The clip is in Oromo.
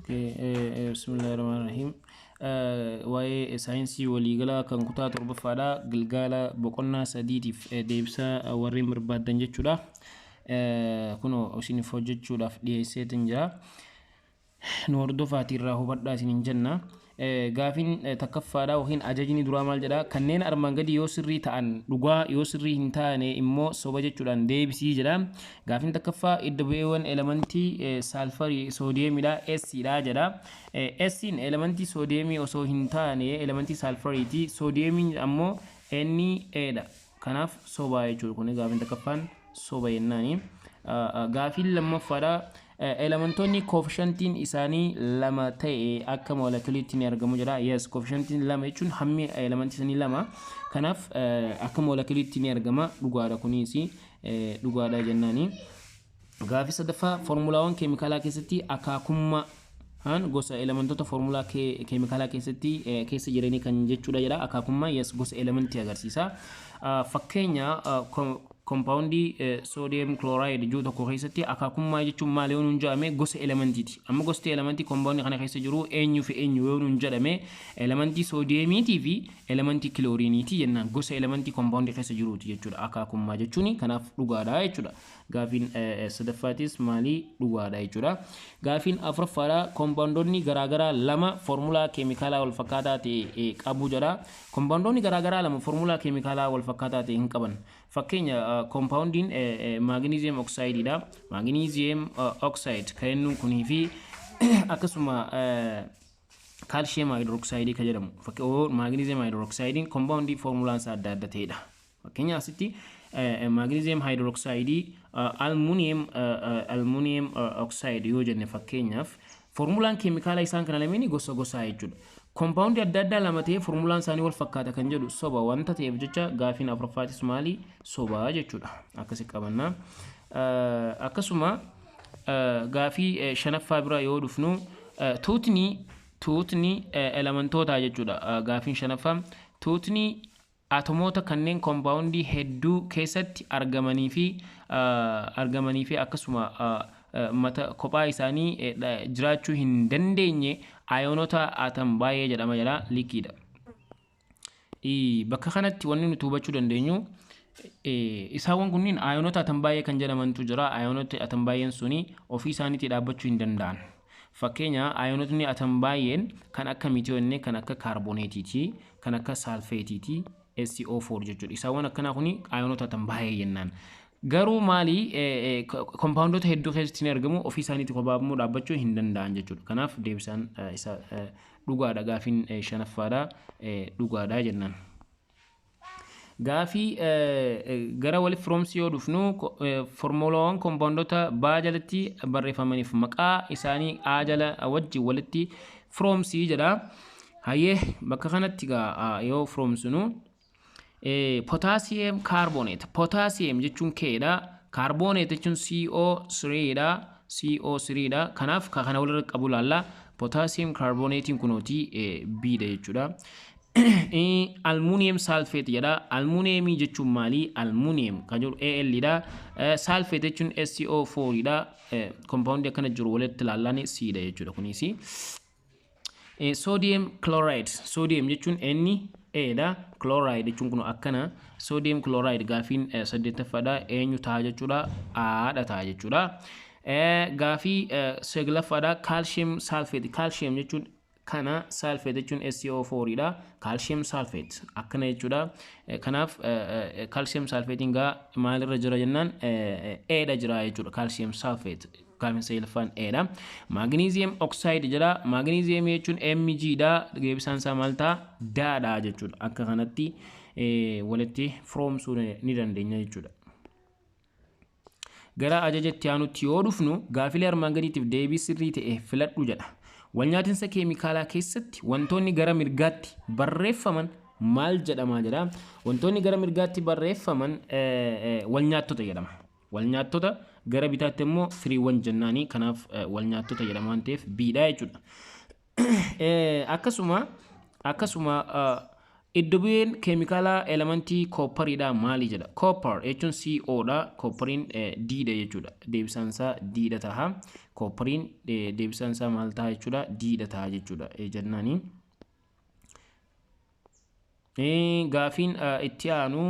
Bismillahirrahmanirrahim. Waa'ee saayinsii waliigalaa kan kutaa torbaffaadha. Gilgaala boqonnaa sadiitiif deebisaa warreen barbaadan jechuudha. Kunoo isiniif hojjechuudhaaf dhiyeesseetin jira. Nu hordofaatii irraa hubadhaa isiniin jenna. Gaafiin takkaffaadha yookiin ajajni duraa maal jedha? Kanneen armaan gadii yoo sirrii ta'an dhugaa, yoo sirrii hin taane immoo soba jechuudhaan deebisii jedha. Gaafiin takkaffaa iddo bu'eewwan elementii saalfarii soodiyeemidha, S dha jedha. S'n elementii soodiyeemii osoo hin taane elementii saalfariiti. Soodiyeemiin ammoo Na dha. Kanaaf sobaa jechuudha, kun gaafiin takkaffaan soba jennaani. Gaafiin lammaffaadha. Elementoonni koofishantiin isaanii 2 ta'e akka moolekuliitti ni argamu jedha. Yes, koofishantiin 2 jechuun hammi elementii isaanii 2. Kanaaf akka moolekuliitti ni argama. Dhugaadha, kunis dhugaadha jennaani. Gaafii sadaffaa, foormulaawwan keemikaalaa keessatti akaakummaa gosa elementoota foormulaa keemikaalaa keessatti keessa jiranii kan jechuudha jedha. Akaakummaa, yes, gosa elementii agarsiisa. Fakkeenya, koompaawundii sodium chloride jiru tokko keessatti akaakummaa jechuun maal yoo nuun jedhame, gosa elementiiti. Amma gosti elementii koompaawundii kana keessa jiru eenyuu fi eenyu yoo nuun jedhame, elementii soodiyeemiitii fi elementii kilooriiniiti jennaan, gosa elementii koompaawundii keessa jiruuti jechuudha akaakummaa jechuun. Kanaaf dhugaadha jechuudha. Gaafiin sadaffaatis maalii? Dhugaadha jechuudha. Gaafiin afuraffaadha, koompaawundoonni garaagaraa lama foormulaa keemikaalaa wal fakkaataa ta'e qabu jedha. Koompaawundoonni garaagaraa lama foormulaa keemikaalaa wal fakkaataa ta'e hin qaban. Fakkeenya, koompaawundiin maagniiziyem oksaayidiidha. Maagniiziyem oxide kan jennuun kunii fi akkasuma kaalshiyeem haayidrooksayidii kan jedhamu. Maagniiziyem haayidrooksaayidiin koompaawundii foormulaan isaa adda adda ta'edha. Fakkeenya, asitti maagniiziyem haayidrooksayidii, almuuniyem oxide yoo jenne, fakkeenyaaf foormulaan keemikaalaa isaan kana lameenii gosa gosaa jechuudha. Koompaawundii adda addaa lama ta'ee foormulaan isaanii wal fakkaata kan jedhu soba wanta ta'eef jecha, gaafiin afuraffaatis maali? Sobaa jechuudha. Akkasi qabannaa. Akkasuma gaafii shanaffaa bira yoo dhufnu, tuutni elementootaa jechuudha. Gaafiin shanaffaa, tuutni atomoota kanneen koompaawundii hedduu keessatti argamanii fi akkasuma mata kophaa isaanii jiraachuu hin dandeenye ayoonota atom baay'ee jedhama jedha, likiidha. Bakka kanatti wanni nuti hubachuu dandeenyu, isaawwan kunniin ayoonota atom baay'ee kan jedhamantu jira. Ayoonota atom baay'een suni ofii isaaniitii dhaabbachuu hin danda'an. Fakkeenya, ayoonotni atom baay'een kan akka mitiyoonne, kan akka kaarboneetiiti, kan akka saalfeetiiti, SO4 jechuudha. Isaawwan akkanaa kuni ayoonota atom baay'ee jennaan. Garuu maali, kompaawundoota hedduu keessatti ni argamu, ofii isaaniitii kophaa immoo dhaabbachuu hin danda'an jechuudha. Kanaaf deebisaan isa dhugaadha, gaafiin shanaffaadha, dhugaadha jennaan. Gaafii gara walitti firoomsii yoo dhufnu, foormulaawwan kompaawundoota baa jalatti barreeffamaniif maqaa isaanii A jala wajjin walitti firoomsii jedha. Hayyee, bakka kanatti yoo firoomsinu, potassium carbonate, potassium jechuun K dha. Carbonate jechuun CO3 dha. CO3 dha. Kanaaf kana walirra qabu laalla. Potassium carbonatein kunooti B dha jechuudha. Aluminium sulfate jedha. Aluminiumii jechuun maali? Aluminium kan jedhu Al dha. Sulfate jechuun SO4 dha. Compound akkana jiru walitti ilaallaan C dha jechuudha kunis. Sodium chloride, sodium jechuun Na dha. Chloride jechuun kun akkana. Sodium chloride gaafiin saddeettaffaadha. Eenyu ta'a jechuudha? A dha ta'a jechuudha. Gaafii saglaffaadha. Calcium sulfate, calcium jechuun kana, sulfate jechuun SO4 dha. Calcium sulfate akkana jechuudha. Kanaaf calcium sulfatein gaa maalirra jira jennaan, A dha jira jechuudha. Calcium sulfate gaafiin saglaffaan A dha. Magnesium oxide jedha. Magnesium jechuun Mg dha. Deebisaan isaa maal ta'a? D dha jechuudha. Akka kanatti walitti firoomsuu ni dandeenya jechuudha. Gara ajaja itti aanutti yoo dhufnu, gaafilee armaan gadiitiif deebii sirrii ta'e filadhu jedha. Walnyaatinsa keemikaalaa keessatti wantoonni gara mirgaatti barreeffaman maal jedhamaa jedha. Wantoonni gara mirgaatti barreeffaman walnyaattota jedhama. Walnyaattota, gara bitaatti immoo firiiwwan jennaani. Kanaaf walnyaattota jedhama waan ta'eef B dha jechuudha. Akkasuma Iddo bu'een keemikaalaa elementii kooppariidha maali jedha. Copper jechuun CO dha. Kooppariin D dha jechuudha. Deebisaan isaa D dha taha. Kooppariin deebisaan isaa maal taha jechuudha? D dha taha jechuudha jennaani. Gaafiin itti aanu